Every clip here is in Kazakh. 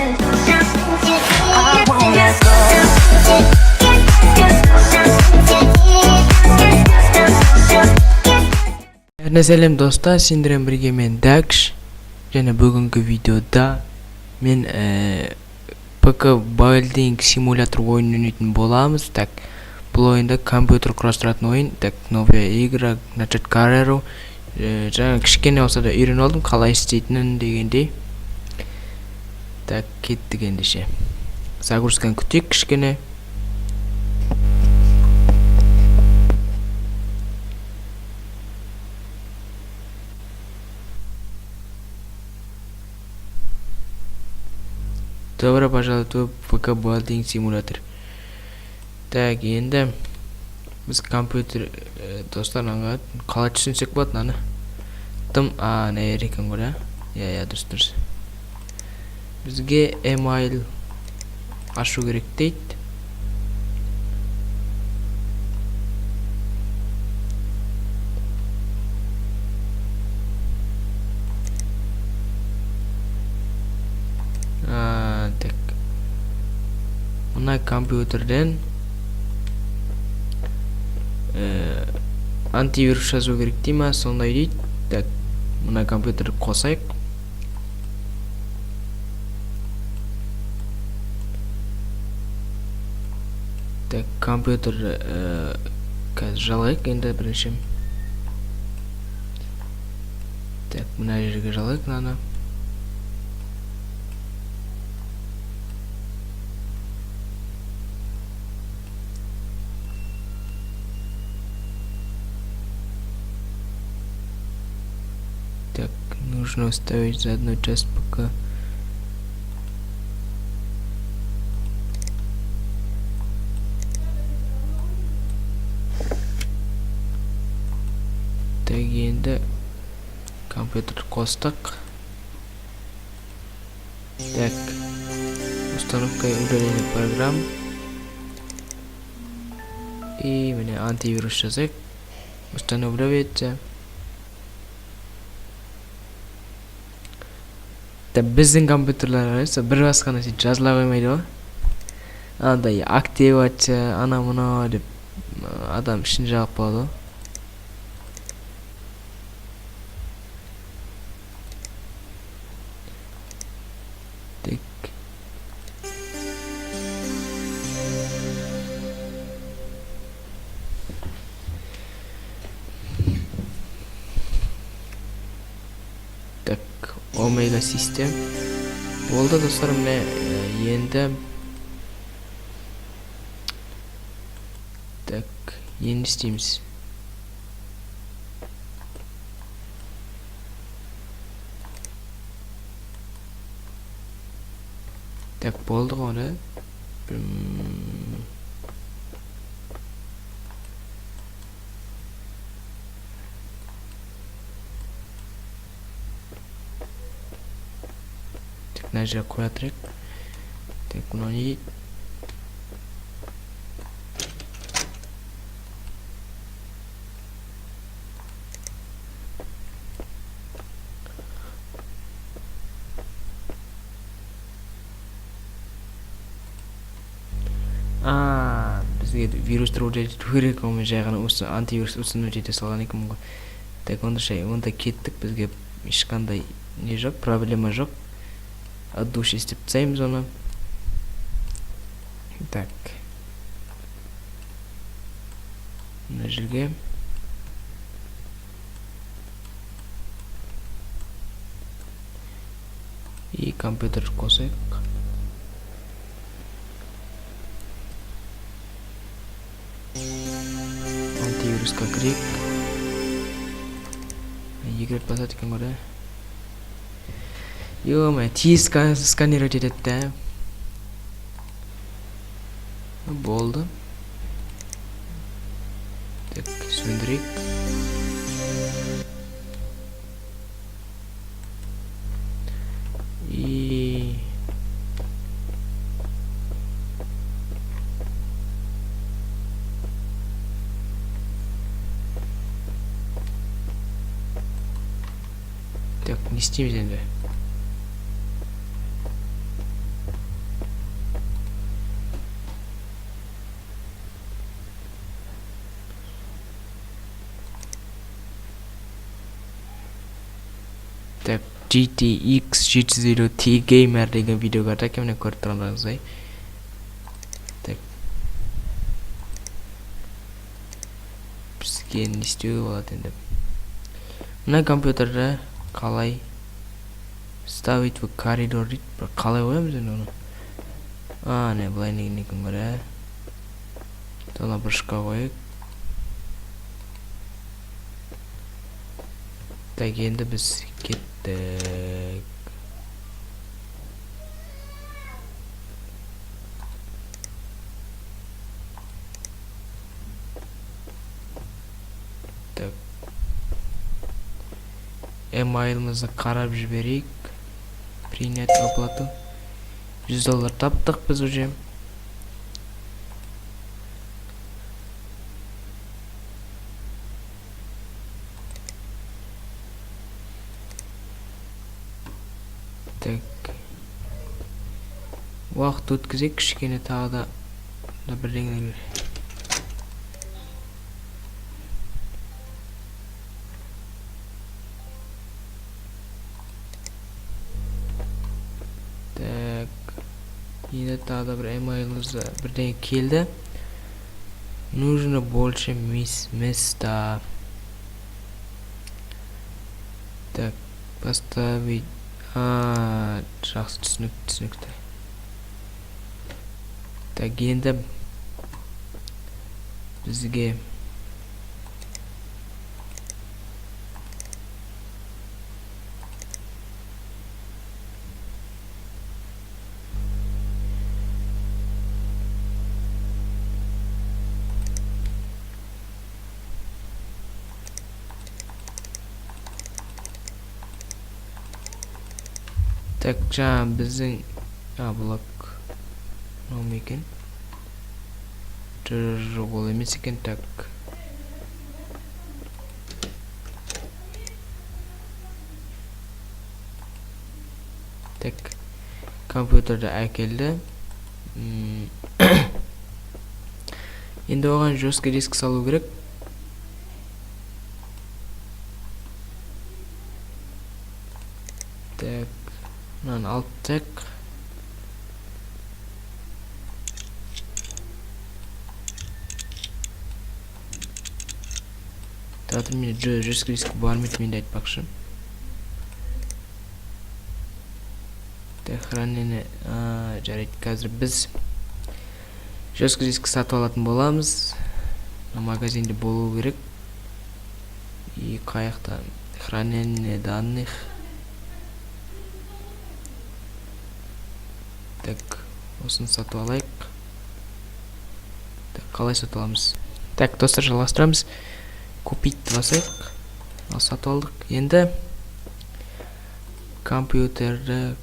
I won't let go. Бәріне сәлем, достар! Сендермен бірге мен, Дакш. Және бүгінгі видеода мен ПК Building симулятор ойынын ойнайтын боламыз. Так, бұл ойында компьютер құрастыратын ойын. Так, новая игра, начать карьеру. Жаңа кішкене болса да үйреніп алдым қалай істейтінін дегендей. Так, кеттік ендеше. Загрузканы күтейік кішкене. Добро пожаловать в ПК Building Simulator. Так, енді біз компьютер, достар, мынаны қалай түсінсек болады мынаны? Тым, а, мына жер екен ғой, да? Иә, дұрыс. Бізге email ашу керек дейді. А, так. Мына компьютерден антивирус жазу керек дей ма, сондай дейді. Так, мына компьютерді қосайық. Так, компьютер қазір жалғайық енді бірінші. Так, мына жерге жалғайық мынаны. Так, нужно уставить за одну часть пока. Так, енді компьютер қостық. Так, установка и удаление программ. И міне, антивирус жазайық. Устанавливается. Да, біздің компьютерлер бар, бір басқанда сөйтіп жазыла қоймайды ғой. Андай активация, ана мынау деп адам ішін жағып қалады ғой. Так. Так, Омега Систем. Болды, достар, міне, енді. Так, енді не істейміз? Так, болды ғой, да? Так, мына жерге қоя тұрайық. Так, мынау не дейді? А, бізге вирустар удалить ету керек, ол мен жай ғана осы антивирус установить ете салған екенмін ғой. Так, онда шай, онда кеттік, бізге ешқандай не жоқ, проблема жоқ. От души істеп тастаймыз оны. Так. Мына жерге. И компьютер қосайық. Антивирусқа кірейік. Екі рет басады екен ғой, да? Ё-моё, тез сканировать етеді да. Болды. Так, сөндірейік. И так, не істейміз енді? GTX 750 Ti Gamer деген видеокарта екен, міне, көріп тұрғандарыңыздай. Так, бізге не істеуге болады енді? Мына компьютерді қалай ставить в коридор дейді? Бір қалай қоямыз енді оны? А, не, былай деген екен ғой, ә? Мына бұрышқа қояйық. Так, енді біз кеттік. Так, емайлымызды қарап жіберейік. Принять оплату. 100 доллар таптық біз уже. Так, уақыт өткізейік кішкене, тағы да бірдеңелер. Так, енді тағы да бір емайлымызда бірдеңе келді. Нужно больше места. Так, поставить. А, жақсы, түсінікті, түсінікті. Так, енді бізге так, жаңа біздің, а, блок мынау ма екен? Жоқ, ол емес екен. Так, так, компьютерді әкелді. Енді оған жесткий диск салу керек. Так, мынаны алып тастайық. Тұра, менде жесткий диск бар ма еді менде, айтпақшы? Так, хранение. Жарайды, қазір біз жесткий диск сатып алатын боламыз. Мына магазинде болу керек. И қай жақта хранение данных? Так, осыны сатып алайық. Так, қалай сатып аламыз? Так, достар, жалғастырамыз. Купить басайық. Ал, сатып алдық. Енді компьютерді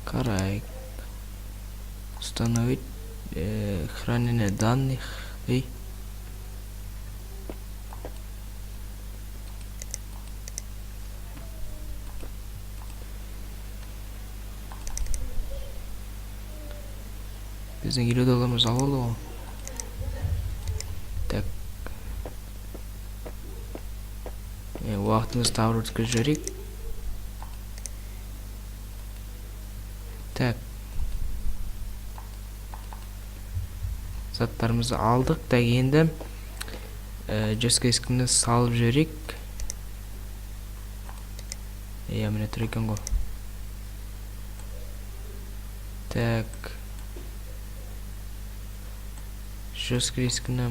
қарайық. Установить, хранение данных. Ей, біздің 50 долларымыз алып алды ғой. Так, уақытымызды тағы бір өткізіп жіберейік. Так, заттарымызды алдық. Так, енді жесткий дискіні салып жіберейік. Иә, міне тұр екен ғой. Так, жесткий дискіні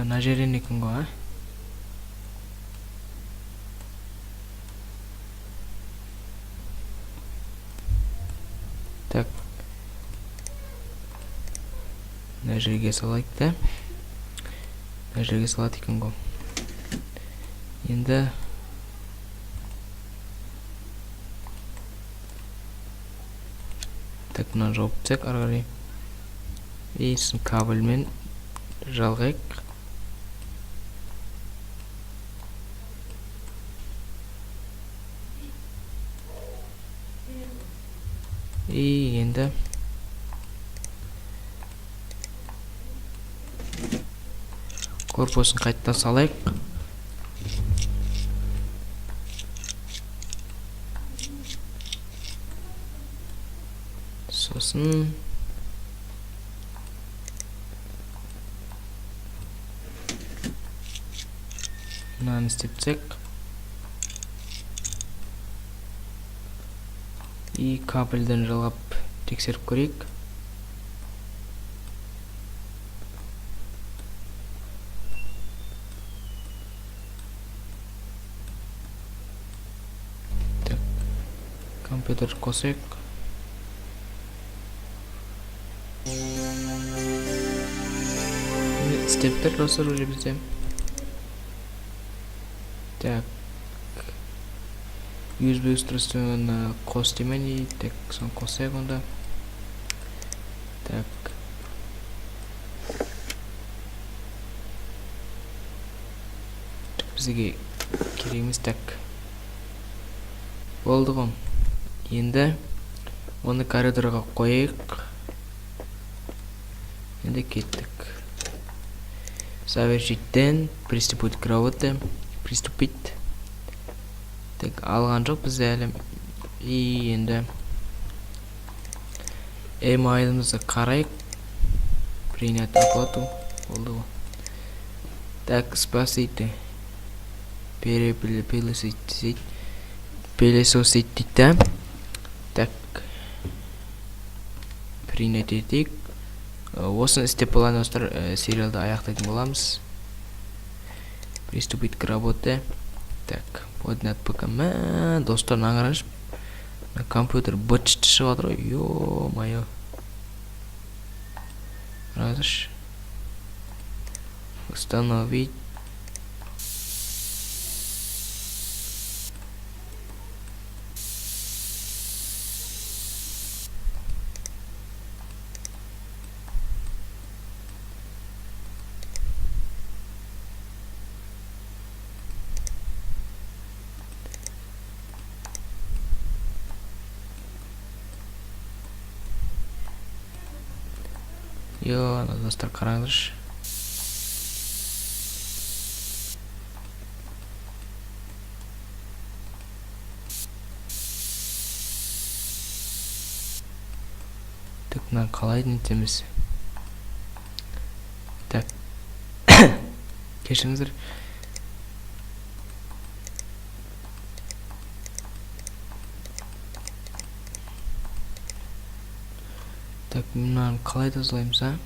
мына жерден екен ғой, а? Так, мына жерге салайық та. Мына жерге салады екен ғой. Енді так, мынаны жауып тастайық ары қарай. И сосын кабельмен жалғайық. И енді корпусын қайтадан салайық. Сосын мынаны істеп тастайық. И кабельден жалғап тексеріп көрейік. Так, компьютер қосайық. Міне, істеп тұр достар уже бізде. Так, USB устройствоны қос деймін и так, соны қосайық онда. Так. Так, бізге керек емес. Так. Болды ғой. Енді оны коридорға қояйық. Енді кеттік. Завершить ден, приступить к работе, приступить. Так, алған жоқ бізде әлі. И енді emailімізді қарайық. Принять оплату. Болды ғой. Так, спасите. Перепылесосить. Пылесосить дейді. Так. Принять етейік. Осыны істеп болған достар, сериалды аяқтайтын боламыз. Приступить к работе. Так, поднять ПК. Мә, достар, мынаны қараңызшы. Мына компьютер быт-шыты шығып жатыр ғой. Ё-моё. Қараңыздаршы. Установить. Йо, ана достар, қараңыздаршы. Так, мынаны қалай нетеміз? Так. Кешіріңіздер. Так, мынаны қалай тазалаймыз, а?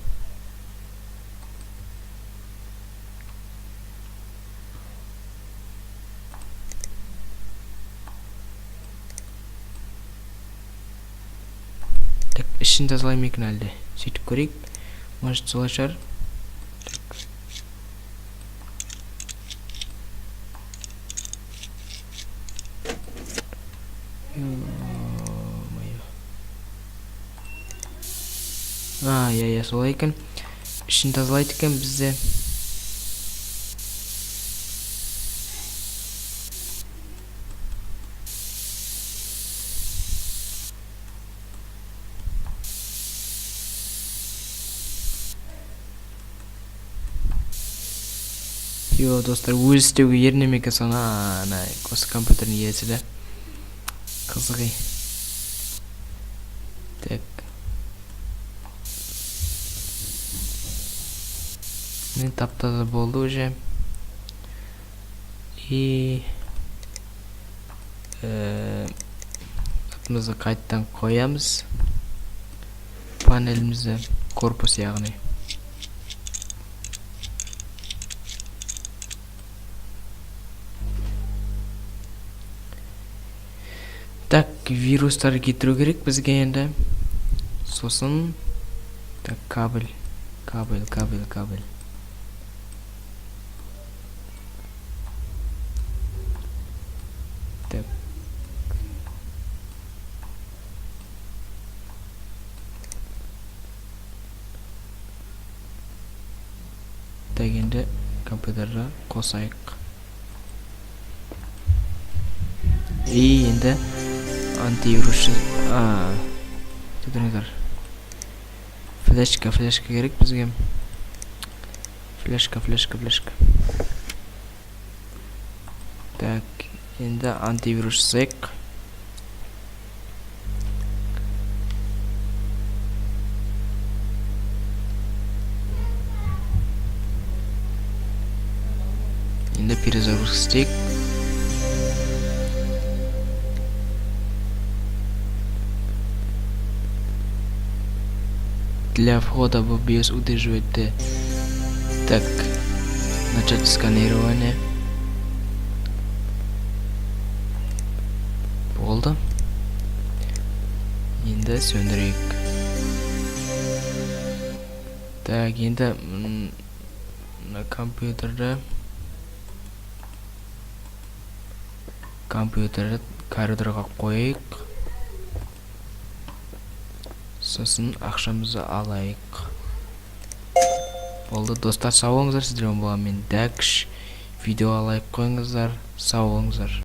Так, ішін тазалай ма екен әлде? Сөйтіп көрейік. Может, солай шығар. Так. Ё-моё. А, иә, иә, солай екен. Ішін тазалайды екен бізде. Йо, достар, өз істеуге еріне ме екен соны, ана, осы компьютердің иесі де. Қызық ей. Так. Міне, тап-таза болды уже. И атымызды қайтадан қоямыз. Панелімізді, корпус яғни. Так, вирустар кетіру керек бізге енді. Сосын, так, кабель, кабель, кабель, кабель. Так. Так, енді компьютерді қосайық. И енді антивирус, а, Тұрыңыздар, флешка, флешка керек бізге. Флешка, флешка, флешка. Так, енді антивирус жасайық. Енді перезагрузка істейік. Для входа в BIOS удерживайте. Так, начать сканирование. Болды, енді сөндірейік. Так, енді мына компьютерді коридорға қояйық, сосын ақшамызды алайық. Болды, достар, сау болыңыздар. Сіздермен болған мен, Дәкш. Видеоға лайк қойыңыздар. Сау болыңыздар.